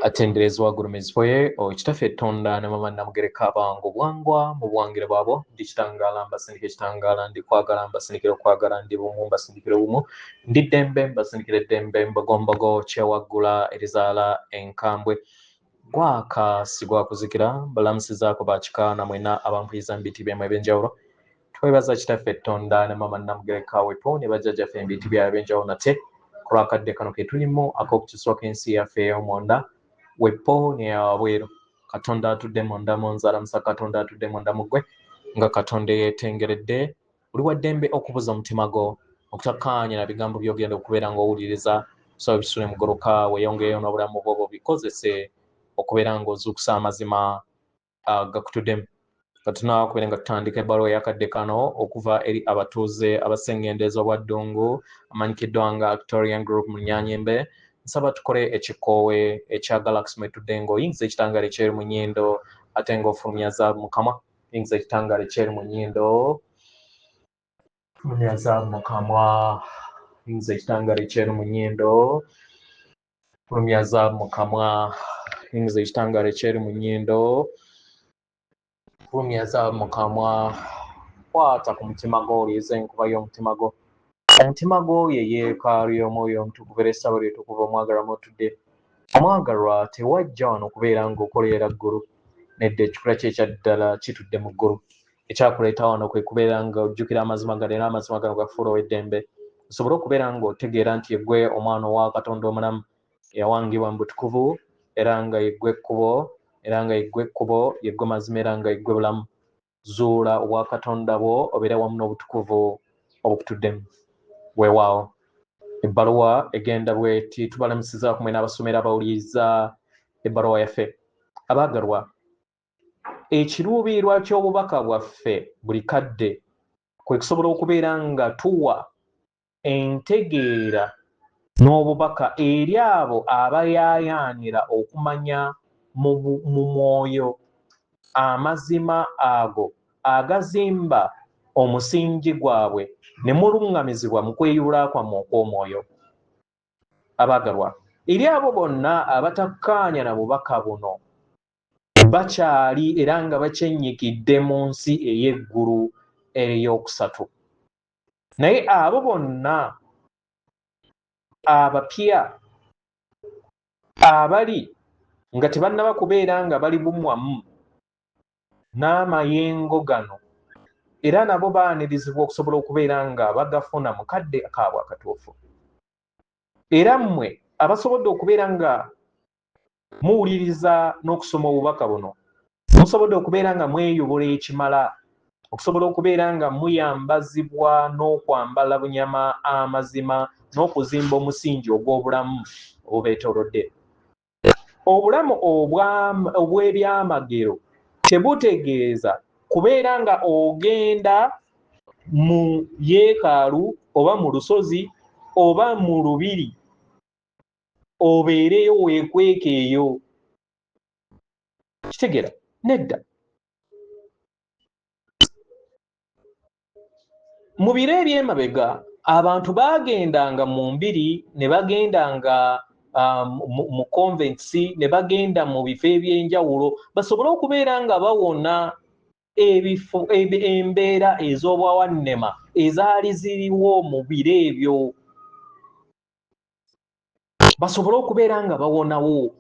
Atenderezebwa agulumizibwe oyo Kitaffe Ttonda ne Maama Namugereka abange obwangwa mu buwangire bwabwo. Ndi kitangaala mbasindika ekitangaala, ndi kwagala mbasindikira okwagala, ndi bumu mbasindikira obumu, ndi ddembe mbasindikira eddembe, mbogombogo kyewaggula erizaala enkambwe. Gwaka si gwa kuzikira, mbalamusizaako ba kika na mwenna abampuliza mu biti byemmwe eby'enjawulo. Twebaza Kitaffe Ttonda ne Maama Namugereka wetu ne bajjajjaffe mu biti byabwe eby'enjawulo nate ku lw'akadde kano ke tulimu ak'okukyusibwa kw'ensi yaffe ey'omunda wepo n'eyawabweru. Katonda atudde munda mu nze alamusa Katonda atudde munda mu ggwe nga Katonda eyeetengeredde. Oli wa ddembe okubuza omutima gwo okutakkaanya na bigambo by'ogenda okubeera ng'owuliriza. Kusaba bisule mugoloka weeyongereyo n'obulamu bwo bubikozese okubeera ng'ozuukusa amazima gakutuddemu. Katunaawa kubeera nga tutandika ebbaluwa ey'akadde kano okuva eri abatuuze abasengendo ez'obwaddungu amanyikiddwa nga Victorian Group mu Nyanyembe. Nsaba tukole ekikoowe ekya Galaxy mwetudde ng'oyingiza ekitangaala ekyeru mu nnyindo ate ng'ofulumya zaabu mu kamwa. Yingiza ekitangaala ekyeru mu nnyindo, fulumya zaabu mu kamwa. Yingiza ekitangaala ekyeru mu nnyindo, fulumya zaabu mu kamwa. Yingiza ekitangaala ekyeru mu nnyindo, fulumya zaabu mu kamwa. Kwata ku mutima gwo, owulirize enkuba y'omutima gwo. Omutima gwo ye yeekaalu y'Omwoyo Omutukuvu era essabo lye tukuva omwagalwa mw'otudde. Omwagalwa, tewajja wano kubeera ng'okolerera ggulu. Nedda, ekikula kye ekya ddala kitudde mu ggulu. Ekyakuleeta wano kwe kubeera ng'ojjukira amazima gano era amazima gano gakufuula ow'eddembe. Osobole okubeera ng'otegeera nti yeggwe omwana owa Katonda omulamu eyawangibwa mu butukuvu era nga yeggwe kkubo, era nga yeggwe kkubo, yeggwe mazima era nga yeggwe bulamu. Zuula obwakatonda bwo obeere wamu n'obutukuvu obukutuddemu. Weewaawo. Ebbaluwa egenda bw'eti, tubalamusizaako mwe n'abasomera abawuliriza ebbaluwa yaffe. Abaagalwa, ekiruubirirwa ky'obubaka bwaffe buli kadde kwe kusobola okubeera nga tuwa entegeera n'obubaka eri abo abayaayaanira okumanya mu mwoyo amazima ago agazimba omusingi gwabwe ne muluŋŋamizibwa mu kweyubula kwammwe okw'omwoyo. Abaagalwa, eri abo bonna abatakkaanya na bubaka buno, bakyali era nga bakyennyikidde mu nsi ey'eggulu ey'okusatu. Naye abo bonna abapya abali nga tebannaba kubeera nga bali bumwamu n'amayengo gano, era nabo baanirizibwa okusobola okubeera nga bagafuna mu kadde kaabwe akatuufu. Era mmwe abasobodde okubeera nga muwuliriza n'okusoma obubaka buno, musobodde okubeera nga mweyubula ekimala okusobola okubeera nga muyambazibwa n'okwambala bunyama amazima n'okuzimba omusingi ogw'obulamu obubeetoolodde. Obulamu obw'ebyamagero tebutegeeza kubeera nga ogenda mu yeekaalu oba mu lusozi oba mu lubiri obeereyo weekweke eyo. Kitegeera? Nedda. Mu biro eby'emabega abantu baagendanga mu mbiri ne bagendanga mu convents ne bagenda mu bifo eby'enjawulo basobole okubeera nga bawona ebifo embeera ez'obwawannema ezaali ziriwo mu biro ebyo basobole okubeera nga bawonawo.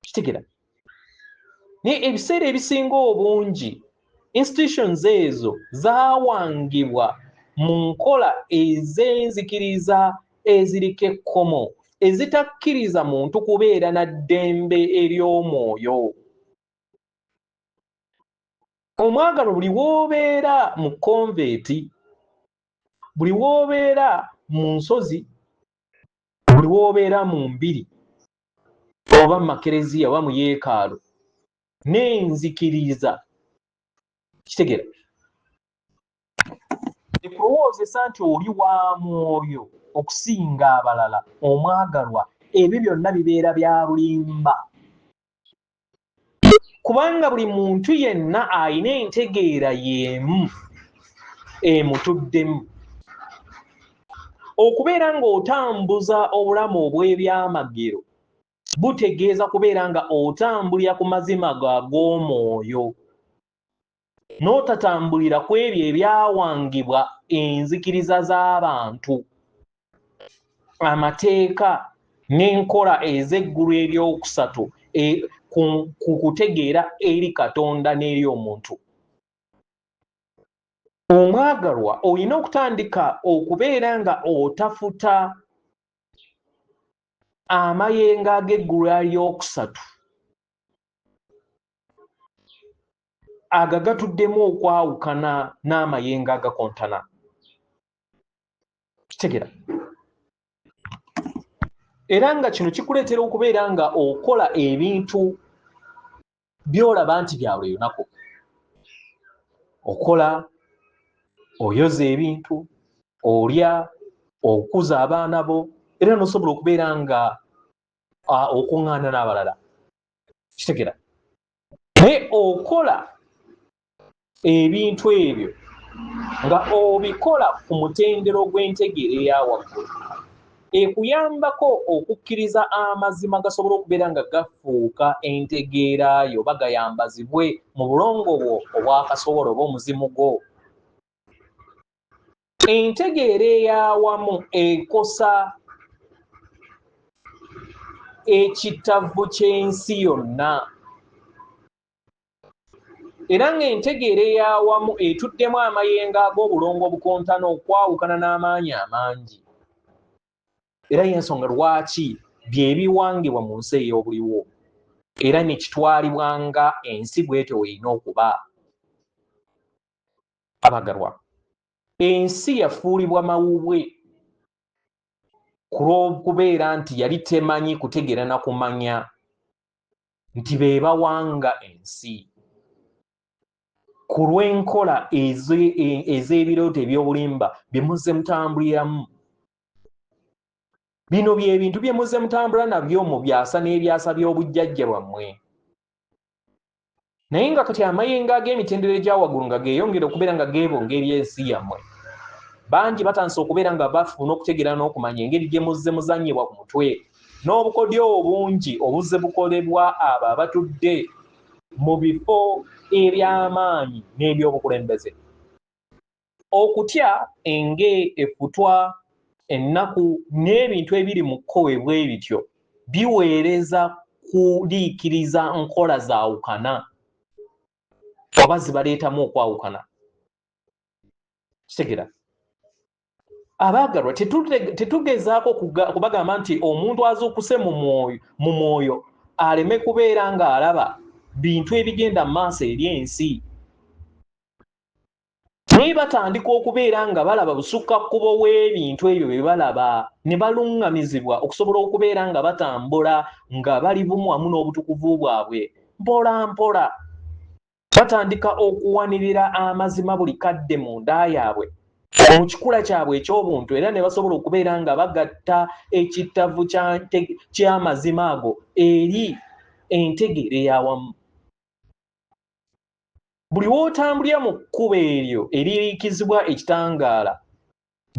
Kitegera? Naye ebiseera ebisinga obungi institutions ezo zaawangibwa mu nkola ez'enzikiriza eziriko ekkomo ezitakkiriza muntu kubeera na ddembe ery'omwoyo. Omwagalwa, buli w'obeera mu konventi, buli w'obeera mu nsozi, buli w'obeera mu mbiri oba mu makereziya oba mu yeekaalu n'enzikiriza, kitegeera, ekulowoozesa nti oli wa mwoyo okusinga abalala, omwagalwa, ebyo byonna bibeera bya bulimba. Kubanga buli muntu yenna alina entegeera y'emu emutuddemu. Okubeera ng'otambuza obulamu obw'ebyamagero Butegeeza kubeera nga otambulira ku mazima g'omwoyo, n'otatambulira ku ebyo ebyawangibwa enzikiriza z'abantu, amateeka n'enkola ez'eggulu eryokusatu ku kutegeera eri Katonda n'eri omuntu. Omwagalwa, olina okutandika okubeera nga otafuta amayengo ag'eggulu eryokusatu agagatuddemu okwawukana n'amayengo agakontana. Kitegeera? Era nga kino kikuleetera okubeera nga okola ebintu by'olaba nti bya buli lunaku. Okola, oyoza ebintu, olya, okuza abaana bo, era n'osobola okubeera nga okuŋŋaana n'abalala. Kitegeera? Naye okola ebintu ebyo nga obikola ku mutendera ogw'entegeera eya waggulu ekuyambako okukkiriza amazima gasobola okubeera nga gafuuka entegeera yo, oba gayambazibwe mu bulongo bwo obwakasobola oba omuzimu gwo. Entegeera ey'awamu ekosa ekitavu ky'ensi yonna, era ng'entegeera ey'awamu etuddemu amayengo ag'obulongo obukontana okwawukana n'amaanyi amangi. Era y'ensonga lwaki bye biwangibwa mu nsi ey'obuliwo, era ne kitwalibwa nga ensi bw'etyo weerina okuba. Abagalwa, ensi yafuulibwa mawubwe ku lw'okubeera nti yali temanyi kutegeera na kumanya nti be bawanga ensi ku lw'enkola ez'ebirooto eby'obulimba bye muzze mutambuliramu. Bino bye bintu bye muzze mutambula nabyo mu byasa n'ebyasa by'obujjajja bwammwe. Naye nga kati amayengo ag'emitendera egya waggulu nga geeyongera okubeera nga geebonga eri ensi yammwe, bangi batandise okubeera nga bafuna okutegeera n'okumanya engeri gye muzze muzannyibwa ku mutwe n'obukodyo obungi obuzze bukolebwa abo abatudde mu bifo eby'amaanyi n'ebyobukulembeze. Okutya, enge, effutwa, ennaku n'ebintu ebiri mu kkowe bwe bityo biweereza kuliikiriza nkola zaawukana oba zibaleetamu okwawukana. Kitegera? Abaagalwa, tetugezaako kubagamba nti omuntu azuukuse mu mwoyo aleme kubeera ng'alaba bintu ebigenda mu maaso eri ensi. Naye batandika okubeera nga balaba busukka kkubo w'ebintu ebyo bye balaba, ne baluŋŋamizibwa okusobola okubeera nga batambula nga bali bumu wamu n'obutukuvu bwabwe. Mpola mpola batandika okuwanirira amazima buli kadde mu nda yaabwe, mu kikula kyabwe eky'obuntu, era ne basobola okubeera nga bagatta ekittavu ky'amazima ago eri entegeera ey'awamu. Buli w'otambulira mu kkubo eryo eririikizibwa ekitangaala,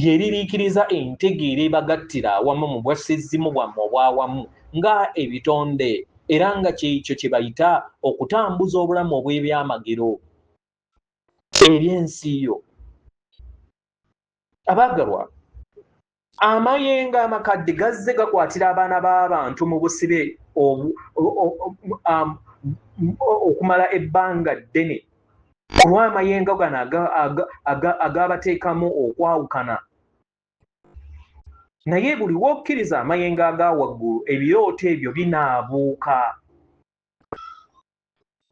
lye liriikiriza entegeera ebagattira awamu mu bwassezimu bwammwe obw'awamu nga ebitonde, era nga ky'ekyo kye bayita okutambuza obulamu obw'ebyamagero eri ensi yo. Abaagalwa, amayengo amakadde gazze gakwatira abaana b'abantu mu busibe okumala ebbanga ddene olw'amayengo gano agabateekamu okwawukana. Naye buli w'okkiriza amayengo aga waggulu, ebirooto ebyo binaabuuka,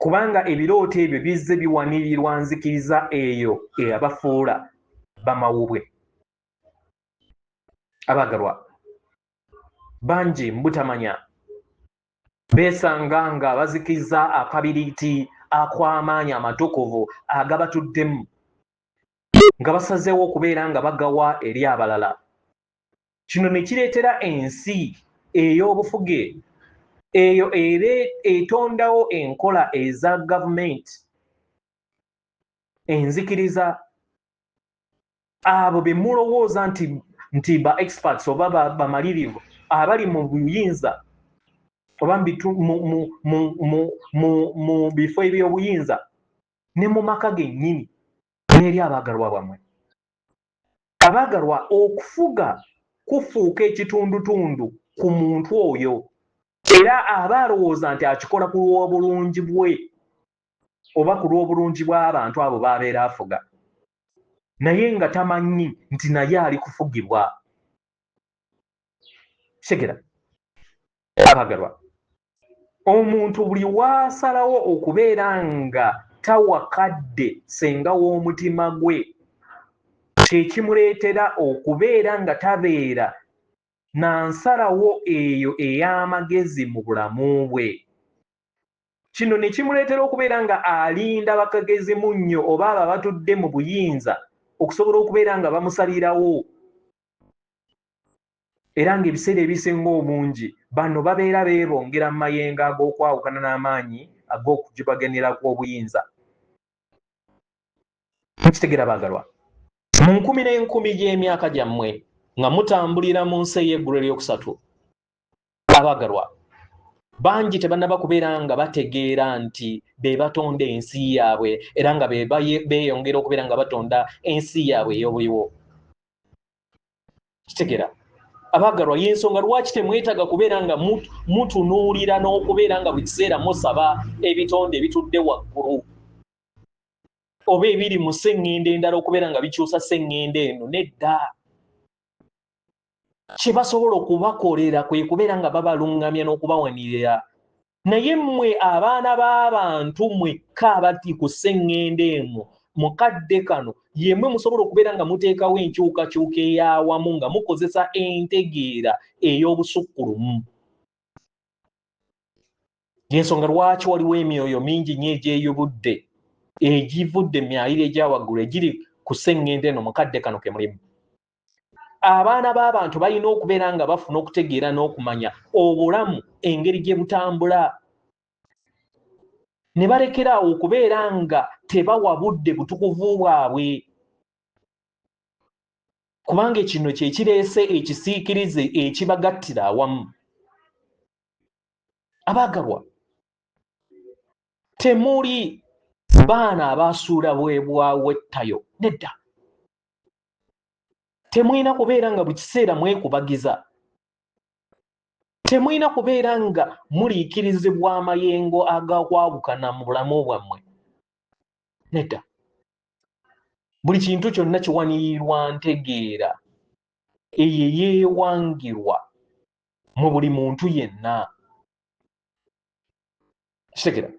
kubanga ebirooto ebyo bizze biwanirirwa nzikiriza eyo eyabafuula bamawubwe. Abagalwa, bangi mbutamanya beesanga nga bazikiza akabiriiti akw'amaanyi amatukuvu agabatuddemu, nga basazeewo okubeera nga bagawa eri abalala. Kino ne kireetera ensi ey'obufuge eyo etondawo enkola eza gavumenti, enzikiriza, abo be mulowooza nti ba experts oba bamalirivu abali mu buyinza, oba mu bifo eby'obuyinza ne mu maka gennyini n'eri abaagalwa bammwe. Abaagalwa, okufuga kufuuka ekitundutundu ku muntu oyo, era aba alowooza nti akikola ku lw'obulungi bwe oba ku lw'obulungi bw'abantu abo b'abeera afuga, naye nga tamanyi nti naye ali kufugibwa. Kitegera abagalwa, omuntu buli waasalawo okubeera nga tawakadde senga w'omutima gwe, kyekimuleetera okubeera nga tabeera na nsalawo eyo ey'amagezi mu bulamu bwe. Kino ne kimuleetera okubeera nga alinda bakagezi munnyo oba abo abatudde mu buyinza okusobola okubeera nga bamusalirawo, era ng'ebiseera ebisinga obungi bano babeera beebongera mu mayengo ag'okwawukana n'amaanyi ag'okujibaganira kw'obuyinza. Mukitegeera baagalwa, mu nkumi n'enkumi gy'emyaka gyammwe nga mutambulira mu nsi ey'eggulu eryokusatu, abaagalwa bangi tebannaba kubeera nga bategeera nti be batonda ensi yaabwe, era nga be beeyongera okubeera nga batonda ensi yaabwe ey'obuliwo. Kitegera abaagalwa, y'ensonga lwaki temwetaaga kubeera nga mutunuulira n'okubeera nga buli kiseera musaba ebitonde ebitudde waggulu oba ebiri mu sseŋŋendo endala okubeera nga bikyusa sseŋŋendo eno. Nedda, kye basobola okubakolera kwe kubeera nga babaluŋŋamya n'okubawanirira. Naye mmwe abaana b'abantu mwekka abali ku sseŋŋendo eno mu kadde kano, yemmwe musobola okubeera nga muteekawo enkyukakyuka ey'awamu nga mukozesa entegeera ey'obusukkulumu. Y'ensonga lwaki waliwo emyoyo mingi nnyo egyeyubudde egivudde mu myaliro egya waggulu egiri ku sseŋŋendo eno mu kadde kano ke mulimu. Abaana b'abantu balina okubeera nga bafuna okutegeera n'okumanya obulamu engeri gye butambula, ne balekera awo okubeera nga tebawa budde butukuvu bwabwe, kubanga kino kye kireese ekisiikirize ekibagattira awamu. Abaagalwa, temuli baana abaasuula bwebwawettayo, nedda. Temulina kubeera nga buli kiseera mwekubagiza, temulina kubeera nga muliikirizibwa amayengo agakwawukana mu bulamu bwammwe, nedda. Buli kintu kyonna kiwanirirwa ntegeera eyo eyeewangirwa mu buli muntu yenna. Kitegera,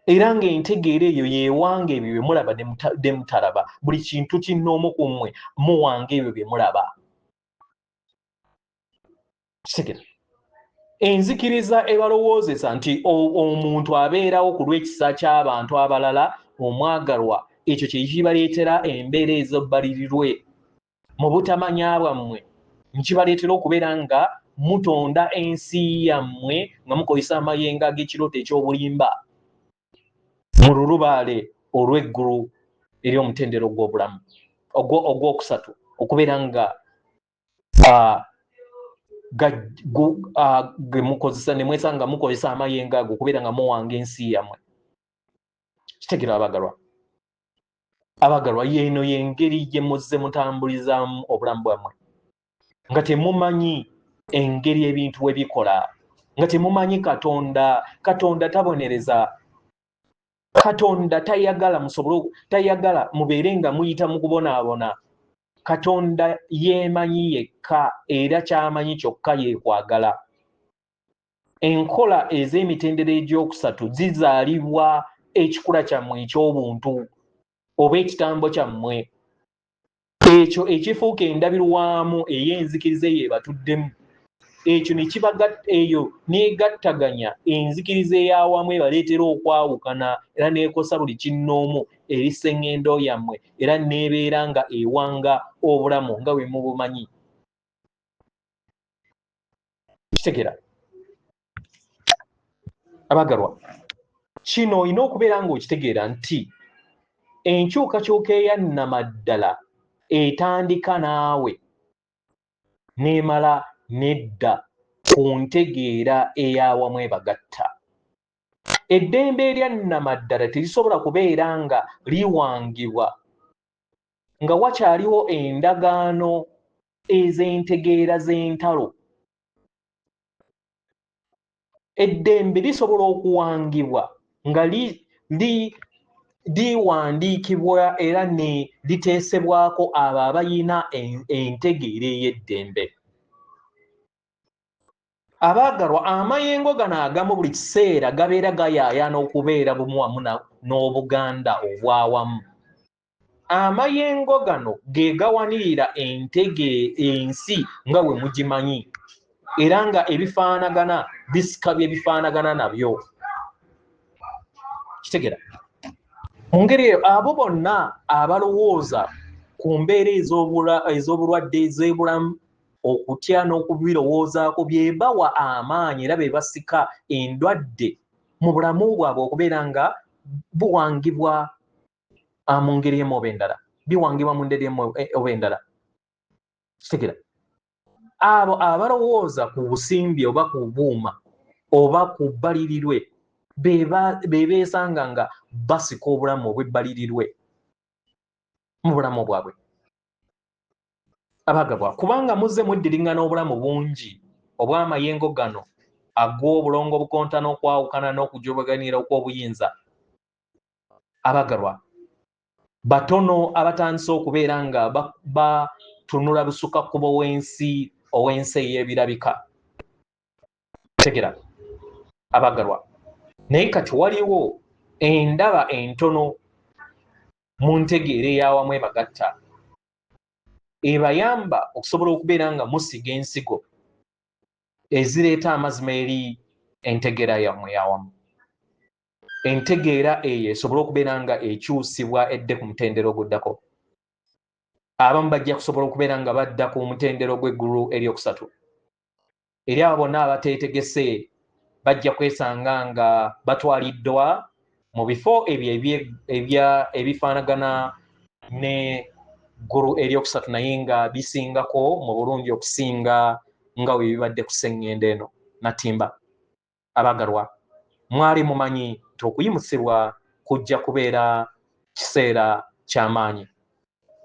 era ng'entegeera eyo yeewanga ebyo bye mulaba ne mutalaba. Buli kintu kinnoomu ku mmwe muwanga ebyo bye mulaba. Kitegera, enzikiriza ebalowoozesa nti omuntu abeerawo ku lw'ekisa ky'abantu abalala, omwagalwa, ekyo kye kibaleetera embeera ez'obbalirirwe mu butamanya bwammwe, nkibaleetera okubeera nga mutonda ensi yammwe nga mukozesa amayengo ag'ekirooto eky'obulimba mu lulubaale olw'eggulu ery'omutendera ogw'obulamu ogwokusatu, okubeera nga ge mukozesa ne mwesanga nga mukozesa amayengo ago okubeera nga muwanga ensi yammwe. Kitegeera abagalwa, abagalwa, yeeno y'engeri gye muzze mutambulizaamu obulamu bwammwe nga temumanyi engeri ebintu we bikola, nga temumanyi Katonda. Katonda tabonereza, Katonda tayagala musobole, tayagala mubeere nga muyita mu kubonaabona. Katonda yeemanyi yekka, era ky'amanyi kyokka yeekwagala. Enkola ez'emitendera egyokusatu zizaalibwa ekikula kyammwe eky'obuntu oba ekitambo kyammwe, ekyo ekifuuka endabirwamu ey'enzikiriza eyo ebatuddemu, ekyo ne kibaga eyo n'egattaganya enzikiriza ey'awamu ebaleetera okwawukana era n'ekosa buli kinnoomu eri sseŋŋendo yammwe, era n'ebeera nga ewanga obulamu nga bwe mubumanyi. Kitegera abagalwa, kino olina okubeera ng'okitegeera nti enkyukakyuka eyannamaddala etandika naawe n'emala nedda ku ntegeera ey'awamu ebagatta. Eddembe erya nnamaddala terisobola kubeera nga liwangibwa nga wakyaliwo endagaano ez'entegeera z'entalo. Eddembe lisobola okuwangibwa nga liwandiikibwa era ne liteesebwako abo abalina entegeera ey'eddembe. Abaagalwa, amayengo gano agamu buli kiseera gabeera gayaayaana okubeera bumu wamu n'Obuganda obwawamu. Amayengo gano ge gawanirira entege ensi nga bwe mugimanyi, era nga ebifaanagana bisika bye bifaanagana nabyo. Kitegera? Mu ngeri eyo, abo bonna abalowooza ku mbeera ez'obulwadde ez'ebulamu, okutya n'okubirowoozaako bye bawa amaanyi era be basika endwadde mu bulamu bwabwe okubeera nga buwangibwa mu ngeri emu oba endala, biwangibwa mu ngeri emu oba endala. Kitegera? Abo abalowooza ku busimbi oba ku buuma oba ku bbalirirwe be beesanga nga basika obulamu obw'ebbalirirwe mu bulamu bwabwe. Abagabwa, kubanga muzze muddiriŋŋana obulamu bungi obw'amayengo gano ag'obulongo obukontana, okwawukana n'okujobaganira okw'obuyinza. Abagalwa, batono abatandise okubeera nga batunula busuka kkubo w'ensi ow'ensi ey'ebirabika. Tegera, abagalwa, naye kati waliwo endaba entono mu ntegeera ey'awamu ebagatta, ebayamba okusobola okubeera nga musiga ensigo ezireeta amazima eri entegeera yammwe y'awamu. Entegeera eyo esobole okubeera nga ekyusibwa edde ku mutendera oguddako. Abamu bajja kusobola okubeera nga badda ku mutendera ogw'eggulu eryokusatu. Eri abo bonna abateetegese bajja kwesanga nga batwaliddwa mu bifo ebyo ebifaanagana ne ggulu eryokusatu, naye nga bisingako mu bulungi okusinga nga bwe bibadde ku sseŋŋendo eno natimba. Abagalwa, mwali mumanyi nti okuyimusibwa kujja kubeera kiseera ky'amaanyi,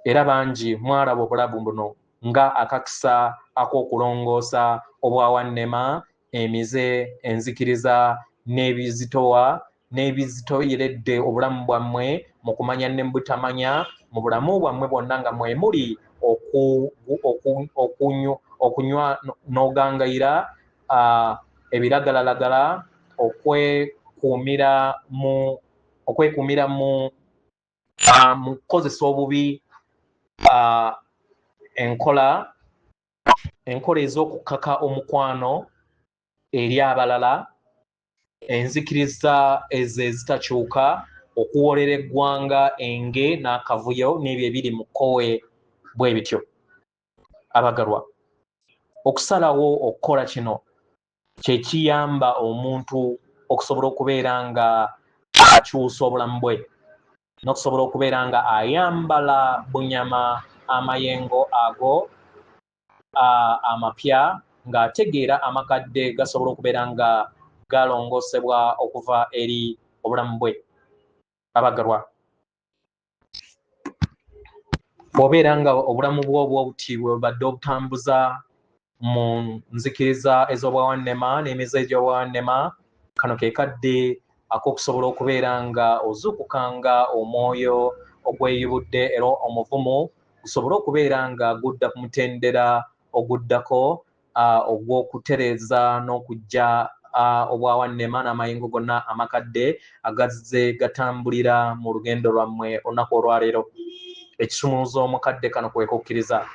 era bangi mwalaba obulabu buno nga akakisa ak'okulongoosa obwawannema, emize, enzikiriza n'ebizitowa n'ebizitoyeredde obulamu bwammwe mu kumanya ne mu butamanya mu bulamu bwammwe bwonna, nga mwe muli okunywa n'ogangayira ebiragalalagala, okwekuumira mu kukozesa obubi enkola ez'okukaka omukwano eri abalala, enzikiriza ezo ezitakyuka, okuwolera eggwanga enge n'akavuyo n'ebyo ebiri mu kkowe bwe bityo. Abagalwa, okusalawo okukola kino kye kiyamba omuntu okusobola okubeera nga akyusa obulamu bwe n'okusobola okubeera nga ayambala bunyama amayengo ago amapya, ng'ategeera amakadde gasobola okubeera nga galongoosebwa okuva eri obulamu bwe. Abagalwa, bw'obeera nga obulamu bwo obw'obuti bwebadde obutambuza mu nzikiriza ez'obwawannema n'emize egy'obwawannema, kano ke kadde ak'okusobola okubeera nga ozuukukanga omwoyo ogweyubudde era omuvumu, gusobole okubeera nga gudda ku mutendera oguddako ogw'okutereeza n'okuggya obwawannema n'amayengo gonna amakadde agazze gatambulira mu lugendo lwammwe olunaku olwaleero. Ekisumuluzo mu kadde kano kwe kukkiriza,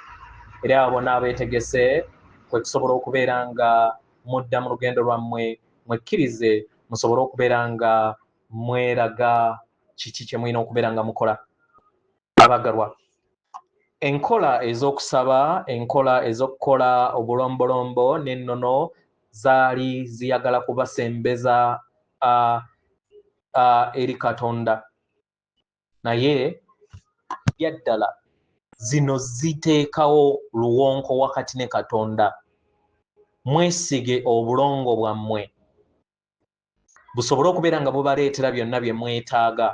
era abo bonna abeetegese kwe kusobola okubeera nga mudda mu lugendo lwammwe, mwekkirize musobole okubeera nga mweraga kiki kye mulina okubeera nga mukola. Abagalwa, enkola ez'okusaba, enkola ez'okukola obulombolombo n'ennono zaali ziyagala kubasembeza eri Katonda, naye byaddala zino ziteekawo luwonko wakati ne Katonda. Mwesige obulongo bwammwe busobole okubeera nga bubaleetera byonna bye mwetaaga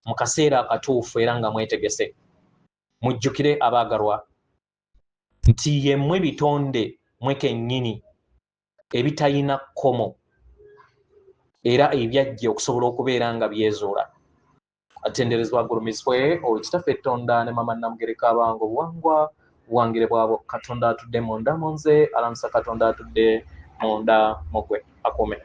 mu kaseera akatuufu era nga mwetegese. Mujjukire abaagalwa nti yemmwe bitonde mwe kennyini ebitalina kkomo era ebyajja okusobola okubeera nga byezuula. Atenderezebwa agulumizibwe oyo Kitaffe Ettonda ne Maama Namugereka abange obuwangwa buwangire bwabo. Katonda atudde munda mu nze alamusa Katonda atudde munda mu gwe akuume.